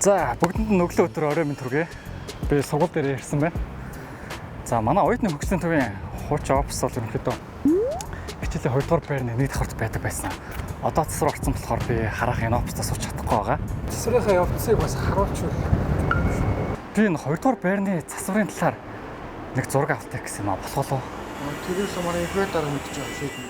За бүгдэнд нь өглөө өдөр орой минь төргий. Би сургууль дээр ирсэн байна. За манай оюутны хөгжлийн төвийн хуучин офис бол ерөнхийдөө хичээлийн 2 дугаар байрны 1 давхарт байдаг байсан. Одоо цэцэр орсон болохоор би харах энэ оффистаа сууж чадахгүй байгаа. Засварынхаа явцыг бас харуулчихвал. Би энэ 2 дугаар байрны засварын талаар нэг зураг авах гэсэн юм а болох уу? Тэрээс манай их дараа мэдчих байгаа шийдэн.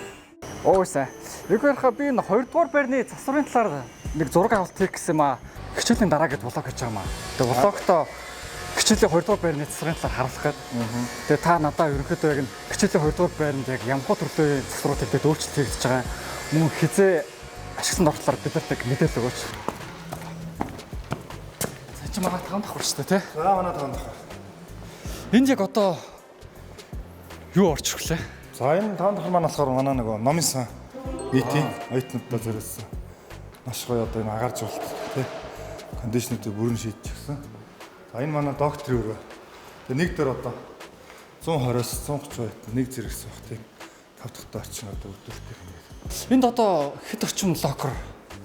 Оо сайн. Игээрхэ би энэ 2 дугаар байрны засварын талаар нэг зураг авалт хийх гэсэн юм а. Хичээлийн дараа гэд влог хийж байгаа юм а. Тэгээ влогтоо хичээлийн 2 дугаар байрны засварын талаар харуулах гээд. Тэгээ та надаа ерөнхийдөө яг энэ хичээлийн 2 дугаар байранд яг ямхуу төрлийн засварууд хийгдээд өөрчлөлт хийгдэж байгаа. Мөн хизээ ашиглан ортлоор бид нарт яг мэдээлэл өгөөч. За чи манай таван давхар шүү дээ, тий? За манай таван давхар. Энд яг одоо юу орж ирлээ? За энэ таван давхар маань болохоор манай нөгөө номын сан нийтийн оюутнуудад зориулсан маш гоё одоо энэ агааржуулалт тий кондишнертэй бүрэн шийдчихсэн. За энэ манай докторийн өрөө. Тэгээ нэг дөр одоо 120-оос 130 оюутан нэг зэрэг суух тий тав дахьтай орчин одоо өдөлттэй юм байна. Энд одоо хэд орчим локер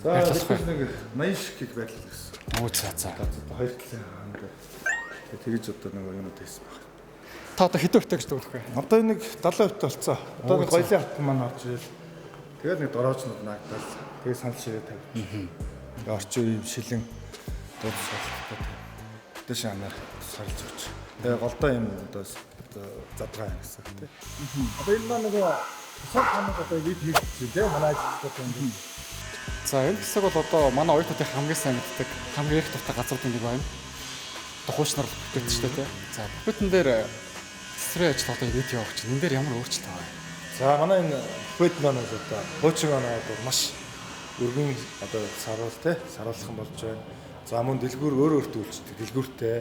За байрлах вэ? бид нэг 80 шигийг байрлал гэсэн. Оо за за. Одоо хоёр талын хаан дээр тэгээ тэгэж одоо нөгөө юунууд хийсэн байна. Та одоо хэдэн өртөө гэж дүгнэх вэ? Одоо нэг 70% болцоо. Одоо нэг Оо, за. гоёлын хат маань орж ирэл. Тэгээд нэг дороочнууд наагдал. Тэгээд санал ширээ тавьж. Тэгээд орчин үеийн шилэн дууд суулттай. Дэш анаар сарилж өгч. Тэгээд голдоо юм одоо задгаа юм гэсэн үг тий. Одоо энэ маань нөгөө тусаад хамаг одоо эд хийгдэж тий манай ажилтнууд юм. За энэ хэсэг бол одоо манай оюутнуудын хамгийн сайн мэддэг хамгийн их дуртай газруудын нэг байна. Одоо хуучнаар бүтэт шүү дээ тий. За бүхэтэн дээр цэцрийн ажил одоо эд явах чинь энэ дээр ямар өөрчлөлт байгаа юм? За манай энэ буфет маань бол одоо хуучин оноо одоо маш өргөн одоо саруул те саруулхан болж байна. За мөн дэлгүүр өөр өөртөө үйлчдэг дэлгүүртэй,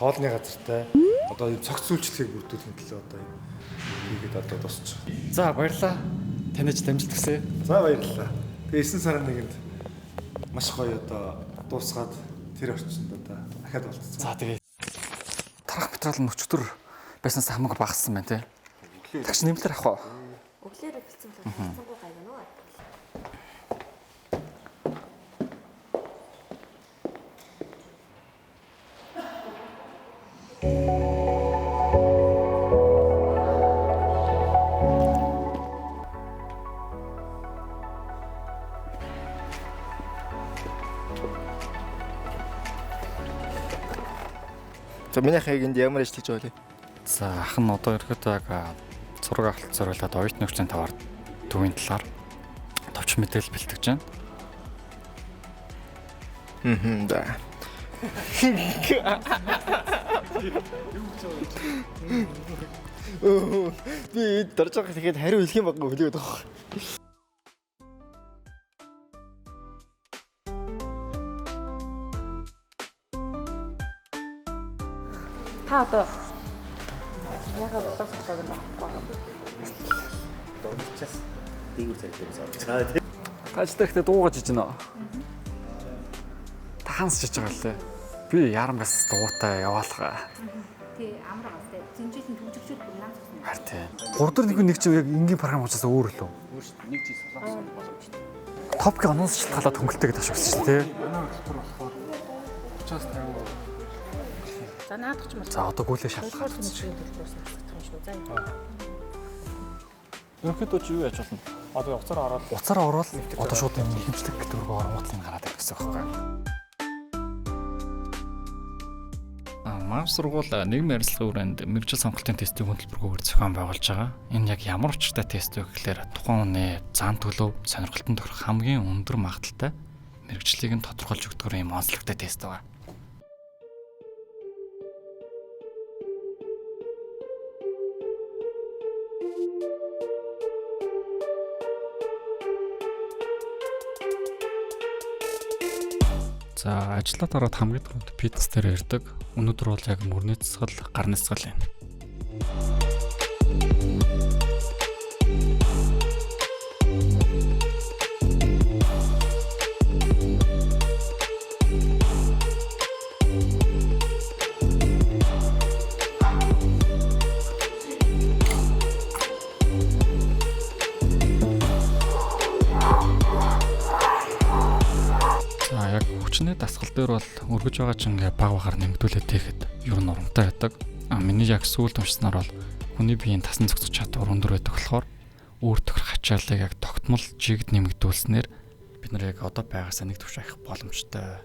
хоолны газартай одоо ийм цогц үйлчлэгийг бүрдүүлэхин төлөө одоо ийм хийгээд одоо дуусч. За баярлалаа. Танд ч дамжилт хүсье. За баярлалаа. Тэгээ 9 сарын 1-нд маш гоё одоо дуусгаад тэр орчинд одоо дахиад болцсон. За тэгээ тарах материал нь өчтөр байснаас хамаагүй багассан байна тий. Тагч нэмлэр авах уу? Өглөөрөө бэлдсэн бол бэлдсэнгүү гайгүй нөө. За миний ах яг энд ямар ажил хийж байгаа вэ? За ах нь одоо ерөөдөө яг зураг авалт зориулаад оюутны хүчин таваар төвийн талаар товч мэдээлэл бэлтгэж байна. Мм да. Би дорж байгаа тэгэхээр хариу хэлэх юм баггүй хүлээгээд байгаа. Та одоо ягаад влог тоглоод юм бэ? Дурдчихаас дээгүүр царилдаг орж байгаа тийм. Та ч тэгэхдээ дуугаж иж гинэ. Та ханс чиж байгаа лээ. Би ярамгаас дуутай яваалгаа. Тий, амар гас тий. Зинжилийн төгжигчүүд бүр нам цусан. Харин тий. 3 дахь нэг нэг чинь яг энгийн програм учраас өөр лөө. Өөр шүү дээ. Нэг жил солонгос боломжтой. Топгийн анонс шалтгаалаад хөнгөлтэй гэдэг ташгсан шүү дээ. Манай хөтөлбөр болохоор 30-аас 50. За наадах ч юм бол. За одоо гүйлээ шалгах. Хоёрдугаар тэмцээний төлбөрөөс насгах юм шүү. За. Ерөнхийдөө чи юу яаж болно? Одоо уцаар ороод Уцаараа ороод одоо шууд юм хэмжлэг гэдэг рүү оронгууд л гараад ирэх гэсэн үг байхгүй. Манай сургууль нийгмийн ярилцлагын хүрээнд мэргэжил сонголтын тестийг хөтөлбөргүйгээр зохион байгуулж байгаа. Энэ яг ямар учиртай тест вэ гэхлээр тухайн хүний зан төлөв, сонирхолтон тохирох хамгийн өндөр магадлалтай мэргэжлийг нь тодорхойлж өгдөг юм онцлогтой тест байгаа. За, ажлаа дараад хамгийн түрүүнд фитнес дээр ирдэг. Өнөөдөр бол яг мөрний дасгал, гарны дасгал юм. За, яг хүчний дасгал дээр бол өргөж байгаа ч ингээ баг багаар нэмэгдүүлээд хийхэд ер нь урамтай байдаг. А миний яг сүүлд уншсанаар бол хүний биеийн тасан зохицох чадвар өндөр байдаг болохоор өөр тохирох ачааллыг яг тогтмол жигд нэмэгдүүлснээр бид нар яг одоо байгаасаа нэг түвш ахих боломжтой.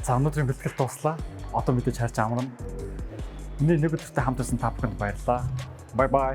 За, өнөөдрийн бэлтгэл дууслаа. Одоо мэдээж харж амарна. Миний нэг өдөртөө хамт байсан та бүхэнд баярлалаа. Bye bye.